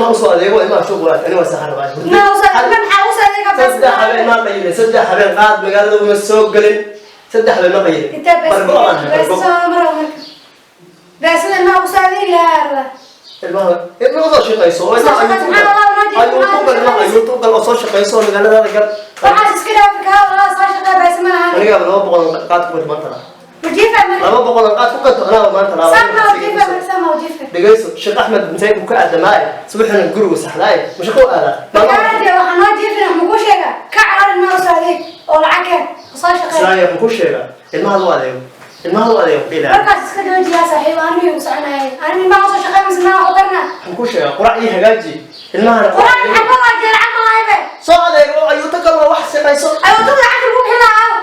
Ilmaha usoo adeego, ilmaha suuq walaad, ani waa saxan rabaa. Ma usoo, maxaa usoo adeega? 3 habeen ma qayilin, 3 habeen qaad magaalada uma soo gelin, 3 habeen ma qayilin. Intee? Bargo aan ahay, bargo. Beesada ilmaha usoo adeegi lahaa rabaa. Ilmaha ilmaha usoo shaqayso oo ilmaha Soo shaqayso, maxaa walaa noo jeeda? ayuu u gal, ilmaha ayuu u gal oo soo shaqayso oo magaaladaada gal. Waxaas iska dhaafi kaa walaa soo shaqeeya beesa ma lahan. Anigaaba 200 qaad ku gato maanta laha. Wajiifa marka. 200 qaad ku gato anaaba maanta laha. Sama wajiifa marka, sama wajiifa. Dhegayso, Sheekh Axmed masaajid buu ka aadamaaye, subaxina gurigu saxdaaye, ma shaqo u aadaa? Magaalada waxaa noo jiifin, wax makuu sheegaa? Ka carar, ilmaha usoo adeeg oo lacag keen oo soo shaqeeya. Islaanya, waxaan kuu sheegaa, ilmaha loo adeego, ilmaha loo adeego ilaa. Markaas iska joojiyaa saaxiib, anigu igu soconayay, anigu ilmaha usoo shaqeey mise ilmaha wax u karnaa? Waxaan kuu sheegaa, qurac ii hagaaji ilmahana. Quraan maxaa ka waajiya? Lacag ma haybe. Soo adeego, ayuu ta gal, wax shaqayso. Ayuu dad lacagta lagu bixin lahaa.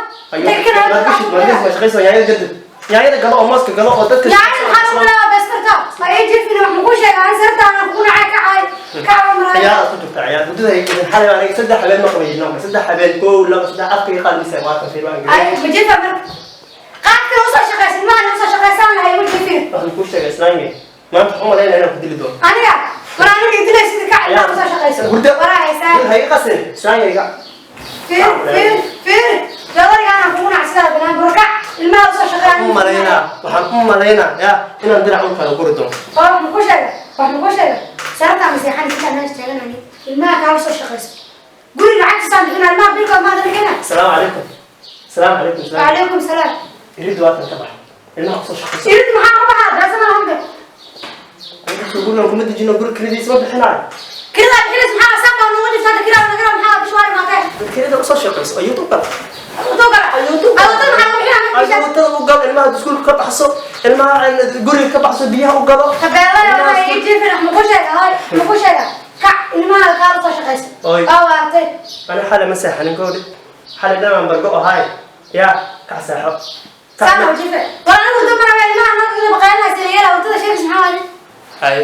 Ma shaqayso, yaanyada gadib, yaanyada galo oo mooska galo oo dadka. Yaani maxaa lagu bilaabaa beeskarta? Ma ii jiifin, wax makuu sheegaa? Ani sirta aan kugu nacay, kacay kaca maraay. Ciyaaraad ku jirta, ciyaar muddada xalay aniga 3 habeen ma qabayno, 3 habeen, 1, 2, 3, afkii qaadmaysa waa kan fiir baan. Ay ma jiifa marka, qaadka usoo shaqaysan, ilmahan usoo shaqaysan lahay, ma jiifin. Waxaan kuu sheegay, islaange, maanta waxaan umalaynaya inaan ku dili doono. Aniga war aniga idilay sida kac, ilmaha usoo shaqayso. Hurda. Waraa haysaa. Ha iga qasin, islaange, iga. Fiir, fiir, fiir, gabadhiga anaa kugu nac sidaa banaan burkac, ilmaha usoo shaqeeya. U malaynaa, waxaan u malaynaa ya inaan dirac u kala guri doono. Oo wax maku sheega, wax maku sheega, sarartaa maseexan intaan meesha taaganani, ilmaha kaa usoo shaqayso, guri lacagtiisaan bixina, ilmaha bilkood maada bixina. Asalaamu calaykum, asalaamu calaykum, salaam. Wacalaykum salaam. Irid waatan ka bax, ilmaha usoo shaqayso. Irid maxaa u baxaa? Beesa ma lahan be. Gurigan kuma dejino, guri kiradiisa ma bixinaayo. Kiradaa bixinaysa maxaa? Saan baa noogu jirta hadda, kiraa nagara maxaa bishwaari maatee? Kirada usoo shaqayso, ayuu u gal. Ayuu gala, ayuu maxaa lagu bixinaa? Ayuutada u gal, ilmaha iskuulka ka baxso, ilmaha guriga ka baxso, biyaha u galo. Tabeelada waxaa ii jiifin, wax maku sheega? Hoy, maku sheega, kac, ilmaha kaa usoo shaqayso. Oy. Waa waartay. Ani xalay ma seexanin, gowdhi, xalay dhanaan bargo ahaay, yaa kac, seexo. Saan oo jiife war, anigu dumara ilmaha noo baqaynaysa yeela wadada sheegis maxaa waaye? Hay,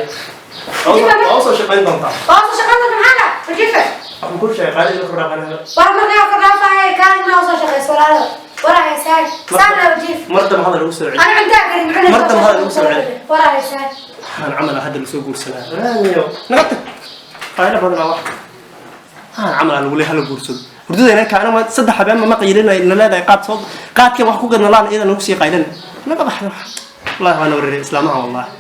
waa usoo shaqayn doontaa. Waa usoo shaqayn doonta maxaa la wajiife? Waxaan kuu sheegay qaali ku raaqanayo. War markaa ku dhaafaya, kaa ilmaha usoo shaqayso, walaalada waraa haysaay, saan oo jiif. Mar dambe hadal ugu soo celi. Ani cuntaa karin muxuu? Mar dambe hadal ugu soo celi. Waraa haysaay. Waxaan camal ah hadda lasoo guursanaa raamiyo, naga tag, qaylo badanaa. Wax waxaan camal ah lagu leeyahay hala guursado, hurdadayna kaana ma 3 habeen ma qaylinay na leedahay, qaad soo qaadkii wax ku gadna laan, iyada nagu sii qaylan, naga baxda. Wallahi waan wareeray islaamaha, wallahi.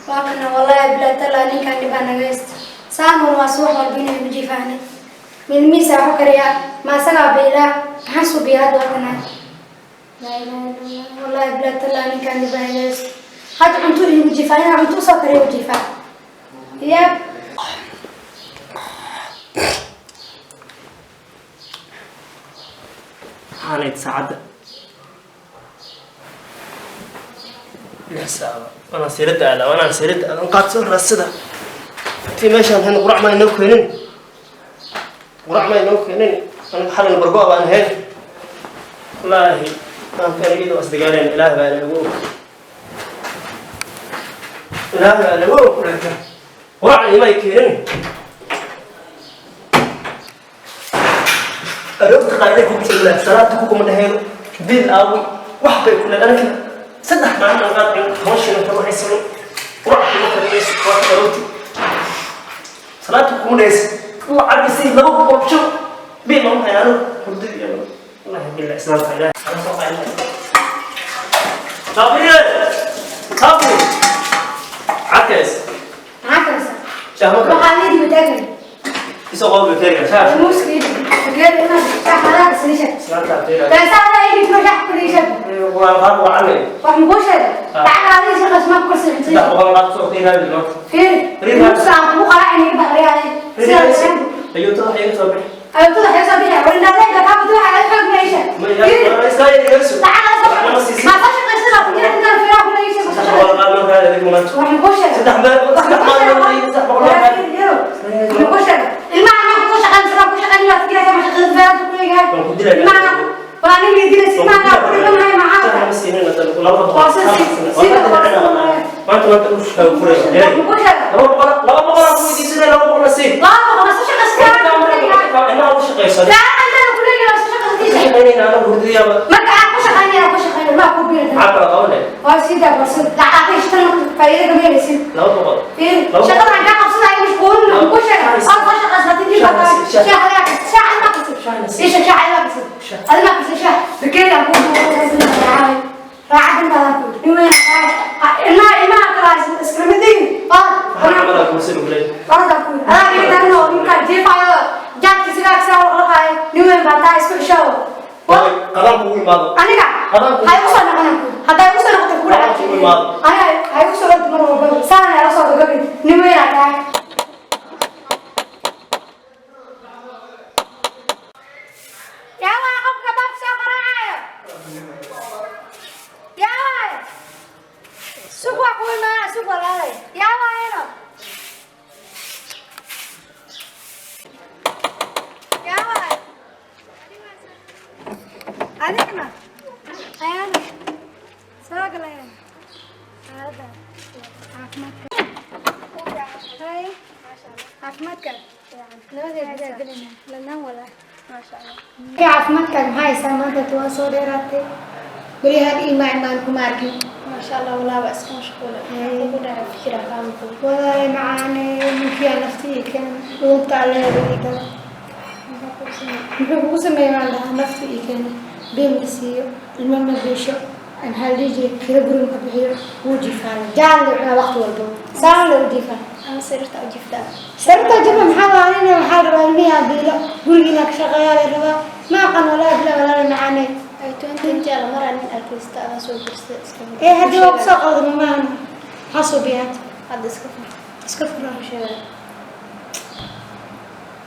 Waa kana, wallahi bilaa talaa, ninkan dhibaa naga haysta, saan war waa subax walba inay majiifaana milmiisa waxu kariyaa, ma asagaa beelaa, maxaan suubiyaa hadda? Waa kana, laa ilaaha illa Allah, wallahi bilaa talaa, ninkan dhibaa naga haysta, hadda cunto iigu jiifaa, inaan cunto usoo kariyo u jiifaa ya. Waxaanayd saacadda 6 saaca, waanaan siirada aadaa, waanaan siirada aadan qaad soo raadsada intii meeshaan hayn, qurac ma inoo keenin, qurac ma inoo keenin, aniga xalin bargo baan ahayn, wallaahi maanta aniga iyadoo isdagaaleen, Ilaah baa inagu og, Ilaah baa inagu og, laakiin qurac imay keenin. Aroorta qaayday ku jira, salaada ku kuma dhaheedo, bil aawi wax bay ku leedahay, aniga 3 maalin aan qaad 10 shilin kama haysano, qurac kuma karinayso, waa aroorti salaada kuma dhahayso, lacag isii 200 shil bil lama hayn, anigu hurdadii anigu, wallahi billah, islaamka Ilaahay ana soo qaadnay. Sabriye, Sabri, cakays. Maxaa karaysaa? Shahmo kale. Waxaa liidi mataagay. Isoo qowl bakteriga shaah. Muuska iidi bakeeri inaad shax hadaad isliisha. Islaamka abteera. Beesaa adaa iidi tuma shax kuliisha. Waan qaad wacanay. Wax makuu sheegay? Lacag aadii shaqayso ma ku korsi 300 cuntada. qaad soo qiinaa maanta. Fiiri, muuska aan kugu qaraacin iga baxriyaay sidaa. Ayuu tada iga soo bixi. Ayuu tada soo bixi, war indhadeega kaa badu waxa xoog meesha. Fiiri, lacag aad soo ma soo shaqaysanaa ku jira intaan fiiraa kula iisha ku soo Saddex shaqayso. boqol qaad markaa adigu maanta. Wax makuu sheegay? Saddex meel, 3 maalmood, 300 qaad. Makuu sheegay? Ilmaha ma ku shaqayn sida ku shaqayn la fikiraysa, ma shaqayn fiiraa ku leeyahay. Waan ku dilayaa. Ilmaha war aniga dilaysa, ilmaha ku dhiganahay maxaa? Saddex ma siinin hadda, 200. Waa sida Maanta maanta u shaqo furaya. Makuu sheegay? 200, 200 aan ku weydiisanay, 200 na sii. 200 soo shaqaysanaa ku leeyahay. Ilmaha u shaqayso. Lacag andana ku leeyahay soo shaqaysantiisa. Shaqaynayna anagu hurdadiyaaba. Marka aan ku shaqaynaya, ku shaqaynaya ma ku biirta. Maxaa kala qabanay? Waa sidaa balse lacag ishtan. 200. Fiiri, shaqada aan kaa qabsanayo mashquulin aan ku sheegay. Aad soo shaqaysatay nin baa tahay. Shaah adigaa karsan, shaah adigaa karsan. Ii sheeg, shaah adigaa karsan. Adigaa karsan shaah. Bakeeri aan kuu duubo, raaca dantaada ku nin weyn aa tahay. Ilmaha ilmaha kala iskala mid yihiin. Waxaan camalaa guursan ugu leeyahay. Orda ku adaa iga daran oo ninkaa jiifayo jaadki sigaa sigaa u dhaqaayo. Nin weyn baa tahay, isku xishoow. Qadaan kugu imaado. Aniga ha igu soo noqonin. Haddaa igu soo noqoto kugu Qadaan kugu imaado. Aniga ha igu soo ordi mar walba saana ila soo gagabin. Nin weyn aa tahay. Yaa waay qofka baabka soo qaraacayo? Yaa waay? Sug, waa kugu imaanaa, sug walaalay. Yaa waayeno? Yaa waay? Adigna ayaana soo galayaan. Xaaladda caafimaadka? Hay, caafimaadka nabadeed gelina lanaan walaa. Caafimaadkaaga maxaa haysaa maanta? Waa soo dheeraatay, weli hal iimaa imaan kuma arkin. Maasha Allah, walaa waa iska mashquula. Maxaa kugu dhacay? Fikira kaa maqan. Walahi macaane, ninkiyaa nafta ii keena, dhuunta alleeda ii gala. Muxuu kugu sameeyey? Waan dhahaa nafta ii keena, biil ma siiyo, ilmo ma biisho, maxaa la dhihi jiray, kira guri ma ka bixiyo, wuu jiifaa, jaal la cunaa waqti walba, saan la u jiifaa. Ama sariirta u jiiftaa? Sariirta jifa maxaa waa? Anina waxaa la rabaa ilmihi aan biilo, gurigiina ka shaqeeyaa la rabaa. Ma aqaan walaahi bila walaali macaane. Ay 2020 la maraa nin arkaysta adaa soo gursada iska fur. Ee haddii waa kusoo qaldama maahan, maxaa soo biyaad? Hadda iska fur. Iska furaa. Sheega.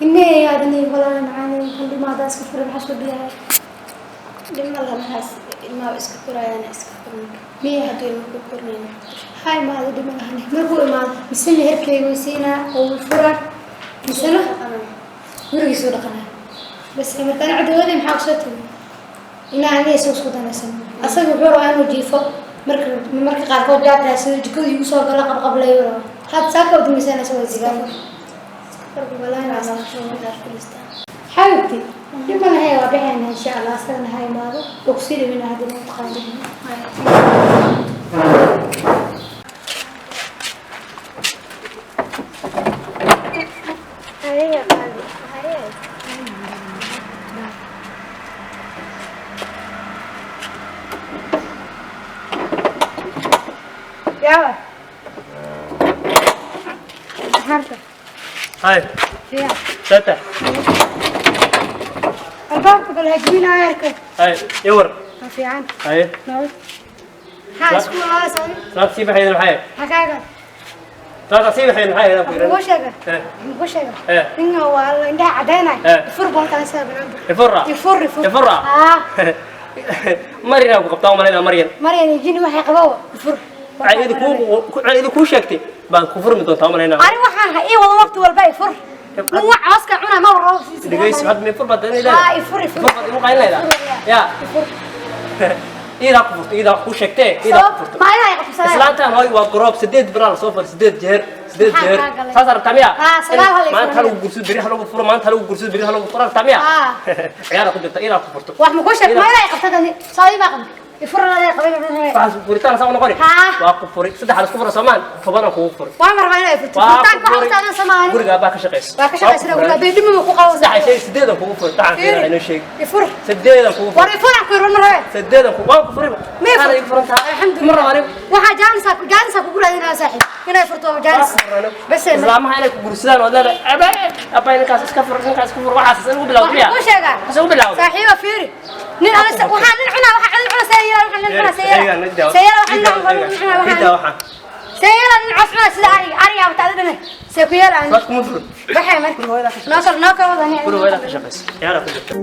Ilmihii aadani walaali macaane kan dhimaadaa, iska fura, maxaa soo biyahay? Dhib ma laha, maxaas ilmaha waa iska korayaan, iska fur ninka. Miya? Hadduu ilmo ku kornayn. Ha imaado, dhima lahane. Markuu imaado mise meherkeyga way siinaa oo way furaa misena gurigiisuu dhaqanaa bas. Marka ana cadawada maxaa kusoo tagay inaa aniga isaga isku danaysan. Asaga wuxuu rabaa inuu jiifo, marka qaarkood jaad raadsado, jikada igu soo galo, qabqablayo rabaa. Had saaka u dambeysana isagoo zigaafo. Xabibti, dhib ma lahay, waa bixayna insha Allah. Asagana ha imaado oo kusii dhaweyna haddii taqaanid. Haye qaali. Haye. Yaaba maxaarta? Hay. Fiican. Sata. Albaabka bal hajbinaayo arkay. Hay, yawar. Waa fiican. Hay. Nabad maxaa isku walaalaysay? Salaad sii baxayna maxay? Maxaa kaaga? Salaad sii baxayna maxay ku Muxuu sheega? Eh. Muxuu sheega? Eh. Ninka waa la indhaha cadaynay. Eh. Ifur bolkan sida banaanka. Ifurra. Ifur, ifur. Ifurra. Ah. Marina ku qabtaa malaynaa Maryan. Maryan iyo jini waxay qabaa ifur. Waxay idin kuu sheegtay baan ku furmi doontaa malaynaa. Ani waxaan ha ii wada waqti walba ifur. Nin wax cawska cuna ma warabo. Dhegeyso, had ma ifur baad inay leedahay? Ah, ifur, ifur. Ifur baad igu qaylin leedahay. Ifur. Ya. Ifur. Iidaa ku furto, iidaa ku sheegtee, iidaa ku furto. Ma inay qabsadaan? Islaantan hooy waa garoob, 8 biraa la soo furay, 8 jeer, 8 Maxaa jeer. kaa galay? Saas rabtaa miya? Ah, 9 hal ay Maanta ha furan. lagu gursado, beri ha lagu furo, maanta ha lagu gursado, beri ha lagu furo, rabtaa miya? Ah. Ciyaara ku jirta, iidaa ku furto. Wax ma ku sheeg, ma inay qabsadaan? Soo ii ma qabin. Ifur la qabay. Waxaas furitaan saa u noqoni. Ah. Waa ku furay, 3 la isku furo Soomaan, 10 aan kugu furay. Waa mar rabaa inay furto. Waa Furitaanka ku waxa furay. u taagan Soomaali. Guriga baa ka shaqeysa. Waa ka shaqeysa guriga, bee dhimi ku qabo. 3 shay, 8 aan kugu furay. Tacan fiican inoo sheeg. Ifur. 8 aan kugu War furay. ifur aan ku yiri mar rabaa. 8 aan kugu waan ku furay. Miyay Maxaad furtay? igu furan tahay? Alxamdulillah. Ma rabo anigu. Waxaa jaanis ku jaanis ku raadinaa saaxiib. Inay furto waa jaanis. Bas ee Islaamaha inay ku gursadaan oo leedahay abay abay ninkaas iska fur, ninkaas iska fur, waxaas ugu bilowday miya? Waxaan kuu sheegaa. Waxaas ugu bilowday. Saaxiiba fiiri. Nin ana waxaan nin cunaa, waxaan nin cunaa sayela, waxaan nin cunaa sayela. Sayela waxaan nin cunaa Cidda waxaan. waxaan. Sayela nin cos cunaa sida ariga, ariga wata adina. See ku yeelaan. Salaad kuma furin. Waxay marka. Noo kala noo kala wadani. Guriga hooyadaa ka shaqeysa. Ciyaara ku jirta.